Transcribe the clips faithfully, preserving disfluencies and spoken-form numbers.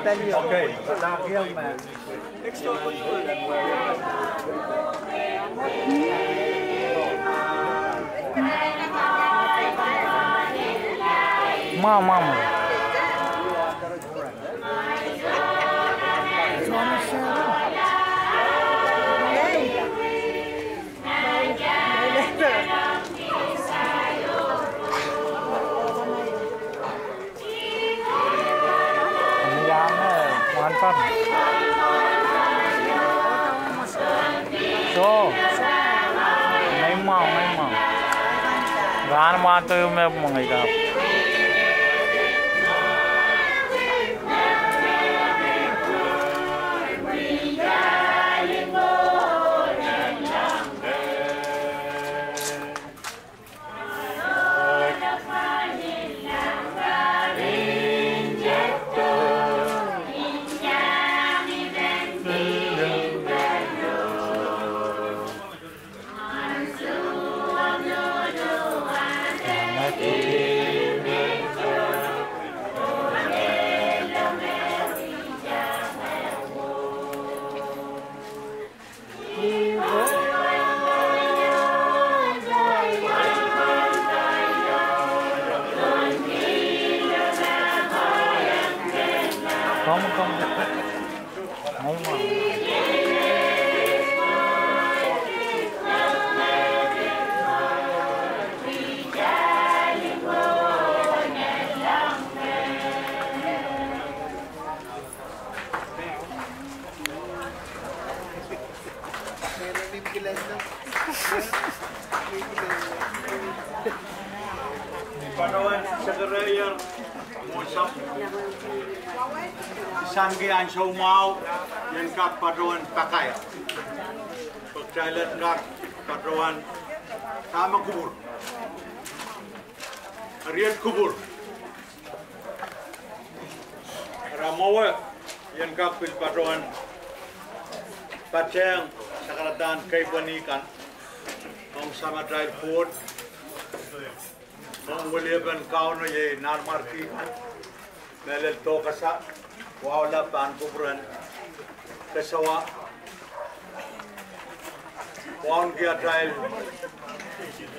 Okay. Mama, mama. Soh. Ngeimwahu, ngeimwahu. Rahn mwahu, me mwengei kap. Come, come. Patohwan Sekaraia Mosap, sang ki ansou mwahu, I en kak patohwan pakaia. Pwe kitail en kak patohwan dahme kupwur. Eri iet kupwur. Eri mwowe, I en kak pil patohwan patehng sakaradahn kepwehn kan ong Samatail Koht, ong weliepen Kauno, iei nanmwarki kan, mehlel Dokasa, wahula pahn kupwuren Kesewa, wauneki atail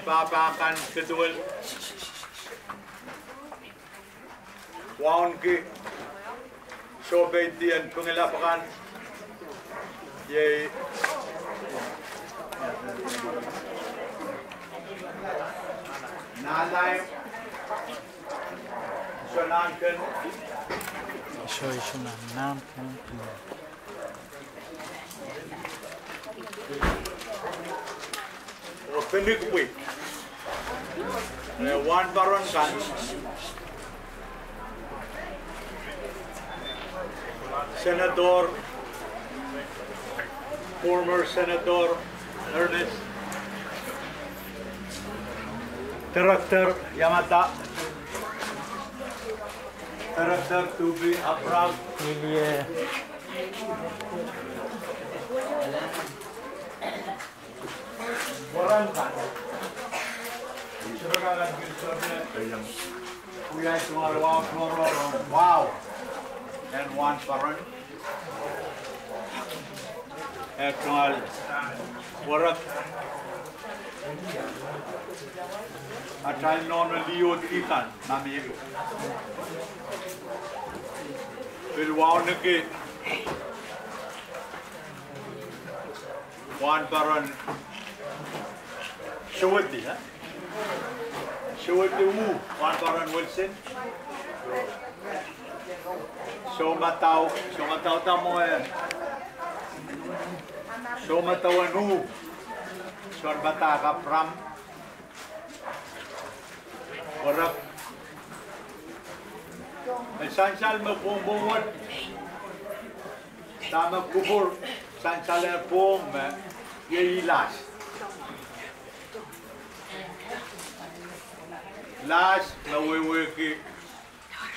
pahpa kan Keduwel, wauneki sohpeidi en Pingelap akan, iei Nalai, Sonahnken, oh Penikpwi, eh, wahnparon kan, Senator, former Senator Ernest, Director Yamada, Director Tubi Abraham, Ilie. Wow. En wahnparon. Eh, tungoal werek. Atail nohno liho kan, mami. Pil wauneki wahnparon Soweti, eh? Soweti uh, wahnparon Wilson. Soumadau, Soumadau Tamoe. Soumadau en uh, Sounpadahk Abraham. Werek. E sansal me pwongpwong wet. Dahme kupwur sansal en pwong me iei Lahs. Lahs me wehwehki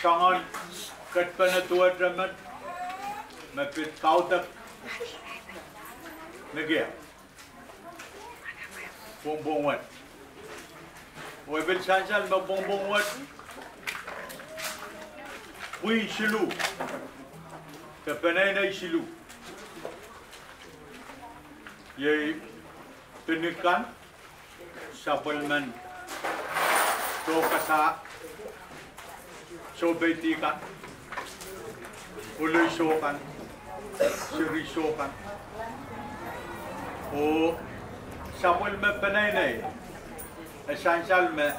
soangen ketpene duwehte met me pid kaudok nekia. Pwongpwong wet. Oh e pil sansal me pwongpwong wet. Pwihn siluh. Ke peneinei siluh. Iei pinik kan, sapwellimen tohkasa, soupeidi kan, pwuloi sou kan, seri sou kan. Oh sapwellime peneinei, e sansal me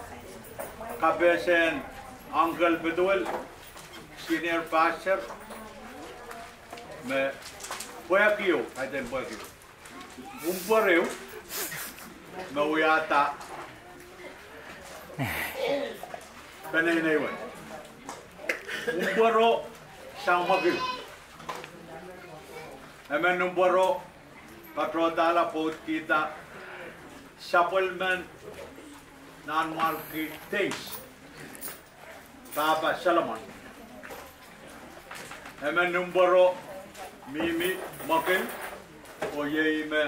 kapehsen Uncle Petuel, senior pastor, me pwehki ehu, kaidehn pwehki ehu, umpwuar ehu, me wiahda peneinei wet. Umpwuaro sang mwekid. Emen umpwuaro patohdahla pwoudikihda sapwellimen Nanmwarki Deins, Pahpa Solomon. Emen umpwuaro mihmi mwekid, oh iei me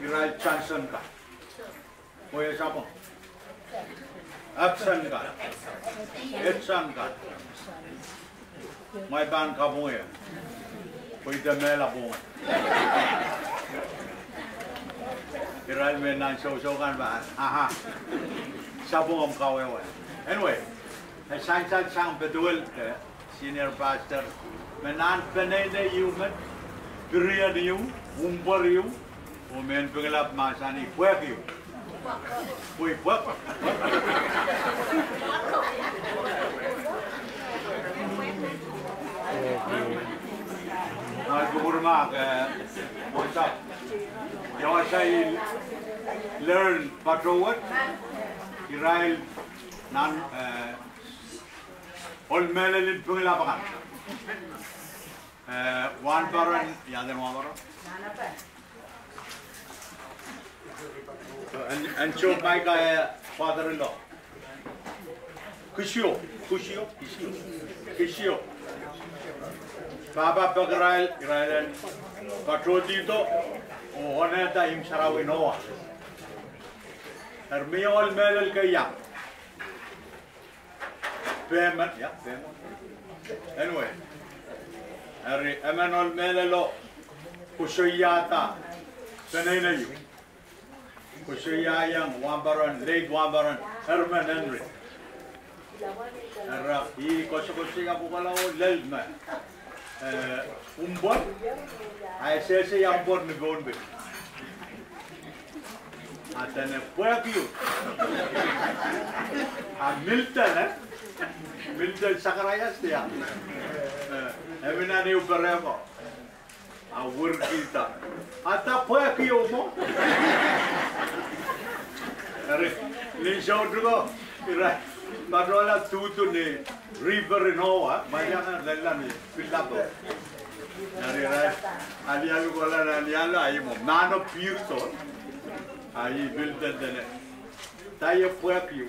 irail Johnson kan. Pwe sapwung, Abson kan, Edson kan. Mwein pahn kapwung ie, pwe ite mehla pwung. Irail me nan sousou kan pahn, aha, sapwung omw kawehwe. Anyway, e sansal sang Petuel, eh, senior pastor, me nan peneinei ieu met, pirien ieu, umpwuar ieu, oh mehn Pingelap mahsanih pwehki ehu. Pwe pwehk. Mwail kupwur mahk, eh, wasa, ia wasa I learn patohwan, irail nan, eh, ohl mehlel en Pingelap akan. Eh, wahnpoaron, ia eden wahnpoaron? En, en soh Maika, eh, father-in-law. Kisio, Kisio, Kisio, Kisio. Pahpa pekirail, irail en patohdihdo oh onehda ihmw sarawi Noah. Eri mie ohl mehlel kei iang. Payment, ia, payment. Anyway, eri emen ohl mehlelo koasoiahda peneinei ieu. Koasoia iang wahnpoaron, late wahnpoaron Herman Henry. Eri ih koasokoasoia pwukoa oh lel me, eh, umpwuar, a e sehse ia umpwuar ni pohnpei. A dene pwehki ehu. A Milton, eh? Milton Zacharias, ia. Eh, e mi nan ehu perehko. A wurkihda. A da pwehki ehu mwo. Eri, ni soutik ko, ira, patohla duhdu ni river Noah, mwail iang lella ni pillap o. Eri ira, alialu kohla, alialu, a ih mwo, mahno pihrdo, a ih pil dendene. Da ie pwehki ehu.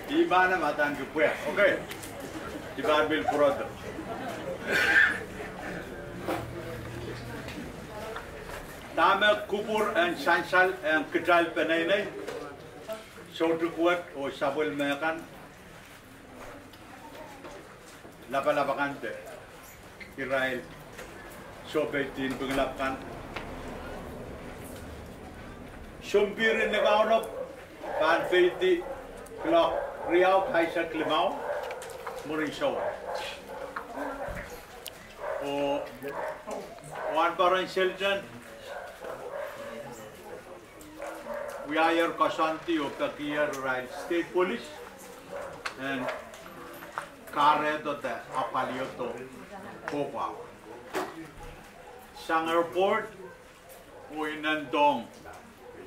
Ih pahn adaneki pwehk. Okay. I pahn pil pwurodo. Dahme kupwur en sansal en kitail peneinei, soutik wet oh sapwellime kan, lapalap akan de irail soupeidi en Pingelap kan. Sounpihr en ni Kauno pahn peidi clock riau pahisek limau mwurin sowa. Oh wahnpoaron Selten wiahier koasoandi oh pekier irail state police en kahrehdo de apwaliodo kohkohla sang airport oh inendohng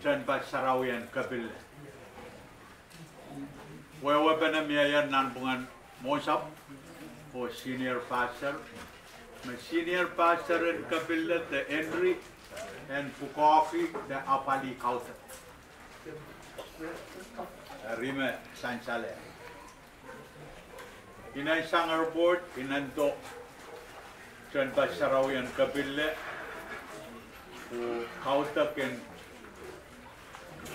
tehnpas sarawi en Kepille. Wehwehpene mieier nanpwungen Mosap oh senior pastor, me senior pastor en Kepille de Henry en pwukoahki de apwalih kaudok. Eri me sansal e inensang airport, inendo tehnpas sarawi en Kepille oh kaudok en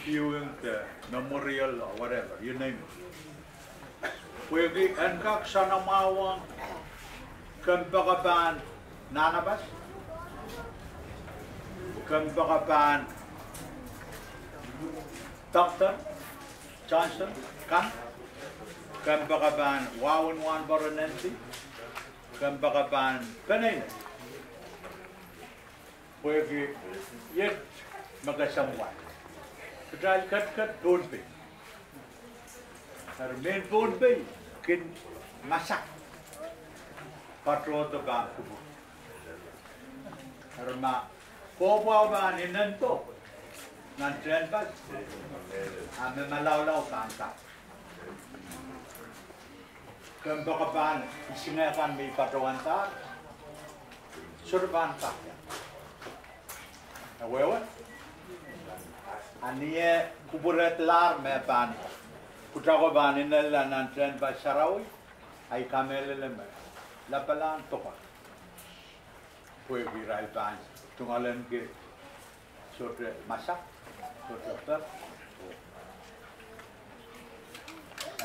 viewing de memorial or whatever, you name it. Pwehki en kak soanamwahu ong Kompoakepahn Nanapas, kompoakepahn Doctor Johnson kan, kompoakepahn wahun wahnpoaron Nancy, kompoakepahn peneinei. Pwehki iet me kesempwal, kitail ketiket Pohnpei. Eri mehn Pohnpei kin masak patohdo pahn kupwur. Eri ma kohpwao pahn inendo nan tehnpas, a me malaulau pahn kak. Kompoakepahn isingeh kan me I patohwandahr, sohte pahn kak. E wehwe, a ni eh kupwurehlahr me pahn, pwutako pahn inenla nan tehnpas sarawi, ahi kamehlele me lapalahn pwukat, pwehki irail pahn tungoalenki sohte masak, sohte pek.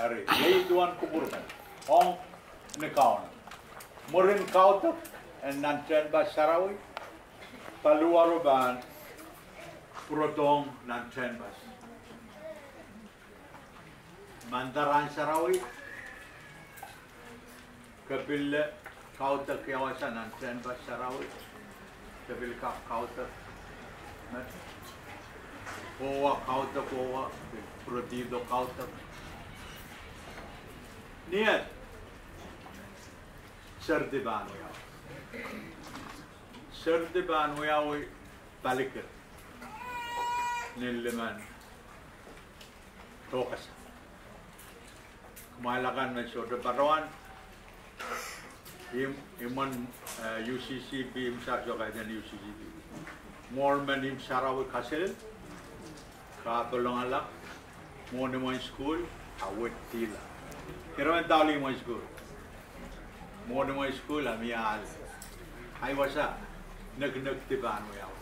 Eri iei duwen kupwur men ong ni Kauno. Mwurin kaudok en nan tehnpas sarawi, paliwaro pahn pwurodohng nan tehnpas. Manda rahn sarawi, ke pil kaudok iawasa nan tehnpas sarawi, ke pil kak kaudok, met, kowa kaudok, kowa pil pwurodohng kaudok. Ni eh seridi pahn wiawi, seridi pahn wiawi palikir nin limen Tokasa. Kumwail akan me sohte patohwan, imwen, eh, U C C P, imwsarawi kaidehn U C C P, mwohn men imwsarawi kaselel, kahpwal ong ala, mwohn imwen sukuhl, a wet dihla. Irail men daulih imwen sukuhl. Mwohn imwen sukuhl a mie ahl. Ahi wasa, nekinekdi pahn wiawi.